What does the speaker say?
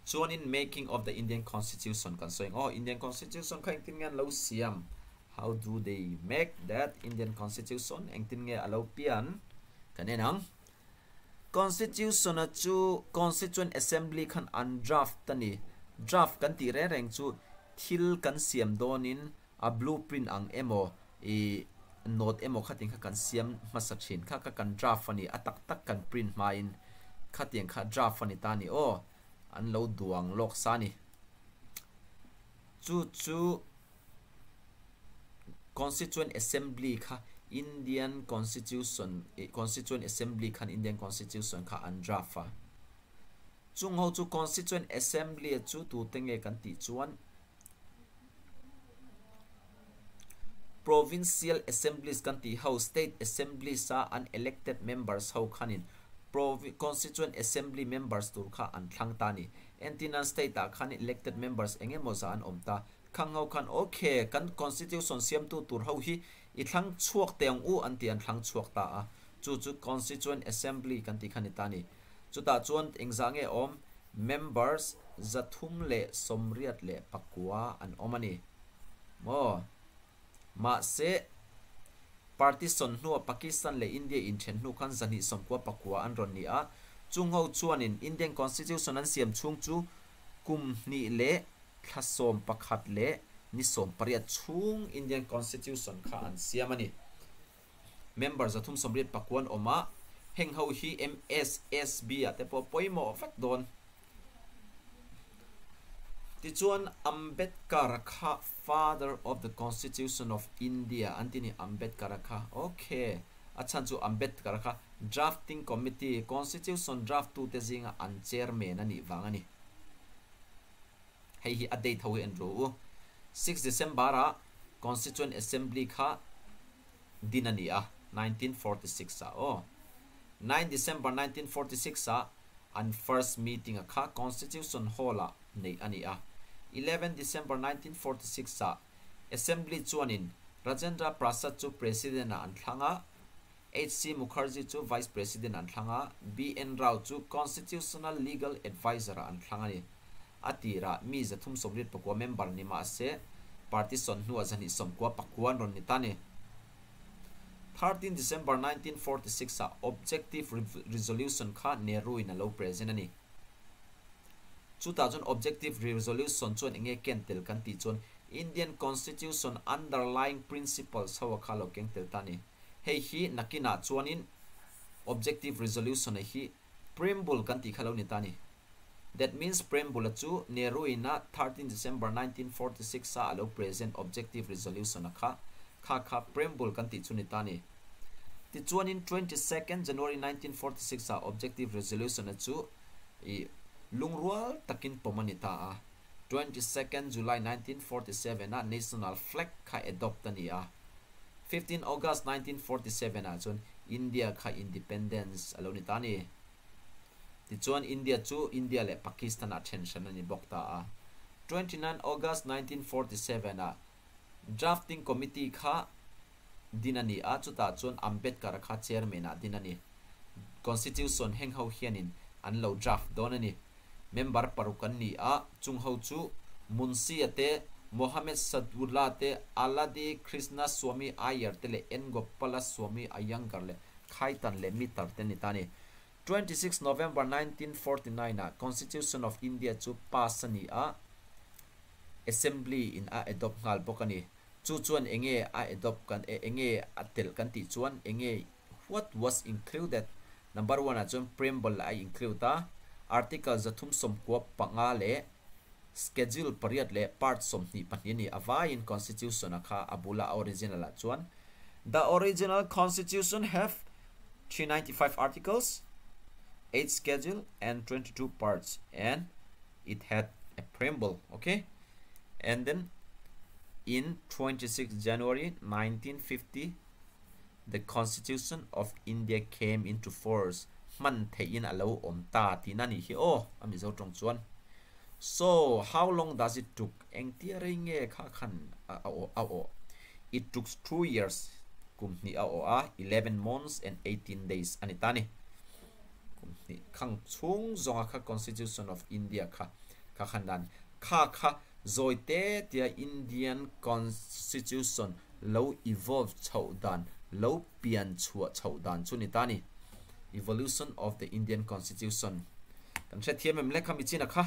Chuanin making of the Indian Constitution kan sawi ang aw, Indian Constitution kha engtin nge an lo siam? How do they make that Indian Constitution? Engtin nge a lo pian? Kan en ang. Constitution a chu Constituent Assembly khan an draft a ni. Draft kan tih reng reng chu thil kan siam dawnin a blueprint ang emaw ih note emaw khatin kha kan siam hmasa thin kha kha kan draft a ni a tak tak kan print hmain khatiang kha draft a ni ta a ni aw an lo duang lawk sa a ni chu chu constituent assembly kha Indian constitution ih constituent assembly khan Indian constitution kha an draft a chung ho chu constituent assembly chu tute nge kan tih chuan. Provincial Assemblies kan tih ho, State Assemblies a an elected members ho khanin Constituent Assembly members tur kha an thlang ta a ni. Entirnan State ah khan elected members eng emaw zah an awm ta. Khang ho khan ok, kan Constitution siamtu tur ho hi i thlang chhuak teh ang u an ti an thlang chhuak ta a. Chu chu Constituent Assembly kan tih kha ni ta a ni. Chutah chuan engzah nge awm? Members 389 an awm a ni maw? Mahse, partition hnua Pakistan leh India inthen hnu khan 299 an rawn ni a, chung ho chuanin Indian Constitution an siam chhung chu kum hnih leh thla sawm pakhat leh ni sawm pariat chhung Indian Constitution kha an siam a ni. Member 389 an awm a, heng ho hi MSSB ah te pawh pawimawh vek dawn. Tichuan Ambedkar-a kha Father of the Constitution of India an ti ni Ambedkar-a kha. Ok, a chhan chu Ambedkar-a kha Drafting Committee, Constitution draft tute zinga an chairman a nih vang a ni. Hei hi a date ho hi an ru u. 6 December-ah Constituent Assembly kha din a ni a, 1946 ah aw. 9 December 1946 ah an first meeting a kha Constitution Hall ah neih a ni a. 11 December 1946 ah Assembly chuanin Rajendra Prasad chu President ah an thlang a, HC Mukherjee chu Vice President an thlang a, BN Rao chu Constitutional Legal Adviser ah an thlang a ni. A tirah mi 389 member ni mah se, party sawn hnuah 299 an rawn ni ta a ni. 13 December 1946 ah Objective Resolution kha Nehru in a lo present a ni. Chutah chuan Objective Resolution chuan enge ken tel kan tih chuan Indian Constitution underlying principles ho a kha a lo keng tel ta a ni. Hei hi nakinah chuanin Objective Resolution a hi Preamble kan tih kha lo ni ta a ni. That means Preamble a chu Nehru in a 13 December 1946 a a lo present Objective Resolution a kha kha kha Preamble kan tih chu ni ta a ni. Tichuanin 22nd January 1946 a Objective Resolution a chu i lungrual takin pawm a ni ta a. 22nd July 1947 a National Flag kha adopt a ni a. 15 August 1947 ah chuan India kha Independence a lo ni ta a ni. Tichuan India chu India leh Pakistan ah then hran a ni bawk ta a. 29 August 1947 ah Drafting Committee kha din a ni a, chutah chuan Ambedkar-a kha Chairman ah din a ni. Constitution heng ho hianin an lo draft dawn a ni. Member paruk an ni a, chung ho chu Munshi-a te, Mohammed Sadullah te, Alladi Krishna Swami Iyer te leh N Gopala Swami Iyengar leh Khaitan leh Mitter te ni ta a ni. 26 November 1949 ah Constitution of India chu pass a ni a, Assembly in a adopt nghal bawk a ni. Chu chuan enge a adopt kan enge a telh kan tih chuan enge What was included? Number one ah chuan preamble a include a, article 395 leh schedule pariat leh part 22 a ni. A vaiin constitution a kha a bula a original ah chuan The original constitution have 395 articles, 8 schedule and 22 parts and it had a preamble. Okay, and then in 26 January 1950 The Constitution of India came into force hman theihin a lo awm ta tihna a nih hi aw, a Mizo tawng chuan. So, how long does it took? Engtia rei nge kha khan a awh? It took 2 years, kum hnih a awh a, 11 months and 18 days a ni ta a ni. Kum hnih khang chhung zawnga kha Constitution of India kha. Kha khan dan kha kha zawi te tia Indian Constitution lo evolve chhoh dan, lo pian chhuah chhoh dan chu ni ta ni. Evolution of the Indian Constitution. Kan hrethiam em le kha mi chin a kha?